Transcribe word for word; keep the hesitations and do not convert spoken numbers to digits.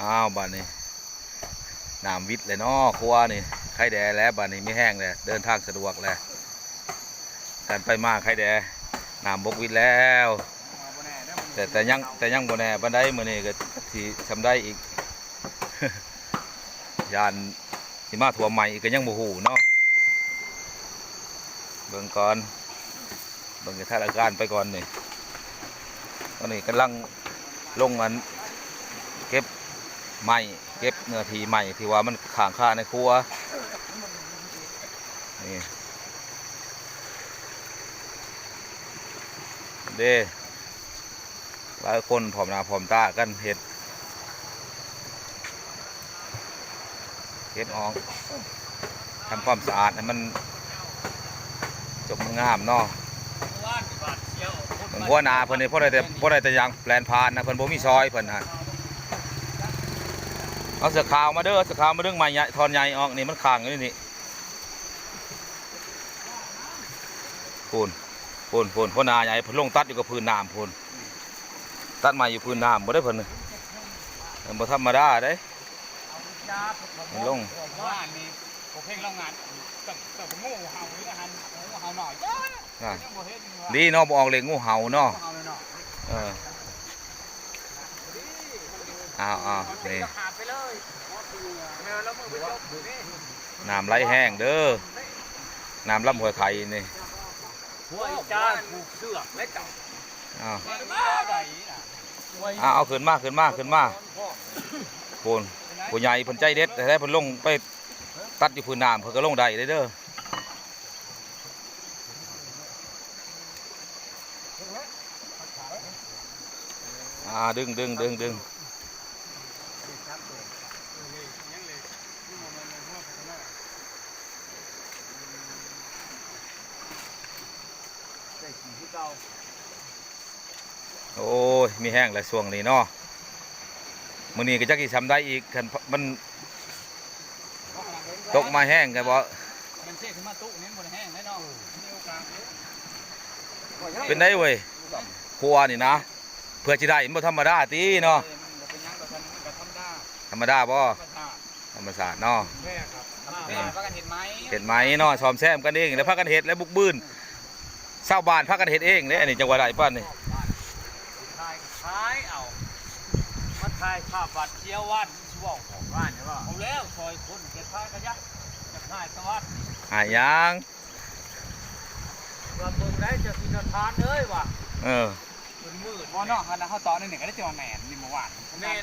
อ้าว บัดนี้ น้ำวิดเลยเนาะ ครัวนี่ ไคแด่แล้ว บัดนี้มีแฮงแล้ว เดินทางสะดวกแล้ว การไปมาไคแด่ น้ำบกวิดแล้ว แต่ แต่ยัง แต่ยังบ่แน่ปานใด มื้อนี้ก็สิส่ำใดอีก ย่านสิมาท่วมใหม่อีกก็ยังบ่ฮู้เนาะ เบิ่งก่อน เบิ่งสถานการณ์ไปก่อนนี่ ตอนนี้กำลังลงอัน เก็บไม้ เก็บเนื้อที่ไม้ที่ว่ามันค้างคาในครัว นี่ เด้ หลายคนพร้อมหน้าพร้อมตากันเฮ็ด เก็บออก ทำความสะอาดให้มันจบมันงามเนาะ เบิ่งหัวหน้าเพิ่นนี่ พอได้แต่ พอได้แต่ย่างแปลนผ่านนะ เพิ่นบ่มีซอยเพิ่นหั่น เอาเสื้อขาวมาเด้อ เสื้อขาวมาดึงไม้ใหญ่ ท่อนใหญ่ออกนี่ มันค้างอยู่นี่ พู้น พู้น พู้น หัวหน้าใหญ่เพิ่นลงตัดอยู่กับพื้นน้ำพู้น ตัดไม้อยู่พื้นน้ำบ่ได้เพิ่น มันบ่ธรรมดาเด้ มันลง ว่าอันนี้ โอเค ลองงาน กับ กับงูเห่านี่ หัน งูเห่าหน่อย น่ะ ยังบ่เห็นอยู่ ดีเนาะ บ่ออกเลขงูเห่าเนาะ เห่าเลยเนาะ เออ เอา เอา นี่ ขาดไปเลย แมวแล้วมือไปจมนี่ น้ำไหลแฮงเด้อ น้ำลำห้วยไข่นี่ ห้วยจานผูกเสือกและเจ้า อ้าว มาได้น่ะ อ้าว เอาขึ้นมา ขึ้นมา ขึ้นมา พู้น ผู้ใหญ่เพิ่นใจเด็ดแท้ๆ เพิ่นลงไปตัดอยู่พื้นน้ำ เพิ่นก็ลงได้เด้อ อ่า ดึง ดึง ดึง ดึง โอ้ย มีแฮงแล้วช่วงนี้เนาะ มื้อนี้ก็จักสิส่ำใดอีก คันมันตกมาแฮงก็บ่ มันเสียขึ้นมาตู้นี่มันบ่ได้แฮงแน่นอน มีโอกาสอยู่ เป็นได้เว้ย ครัวนี่นะ เพื่อสิได้มันบ่ธรรมดาติเนาะ เออ มันบ่เป็นหยังดอก มันก็ธรรมดา ธรรมดาบ่ ธรรมชาติ ธรรมชาติเนาะ แม่ครับ เออ พากันเฮ็ดไหม เฮ็ดไหมเนาะ ซ่อมแซมกันเอง แล้วพากันเฮ็ด แล้วบุกบืน ชาวบ้านพากันเฮ็ดเองเด้ อันนี้จังหวะใดปานนี้ ถ่ายก็ถ่ายเอา มาถ่ายภาพบาดเสียววัน สิเว้าของบ้านนี่ว่า เอาแล้วซอยคนจะถ่ายก็ยะ จะถ่ายตะวัน หาหยัง ว่าเบิ่งได้เจ้าสิทานเอ้ยว่ะ เออ มันมืด บ่เนาะ คันเฮาตอนนี้ก็ได้แต่ว่าแม่นนี่เมื่อวาน แม่น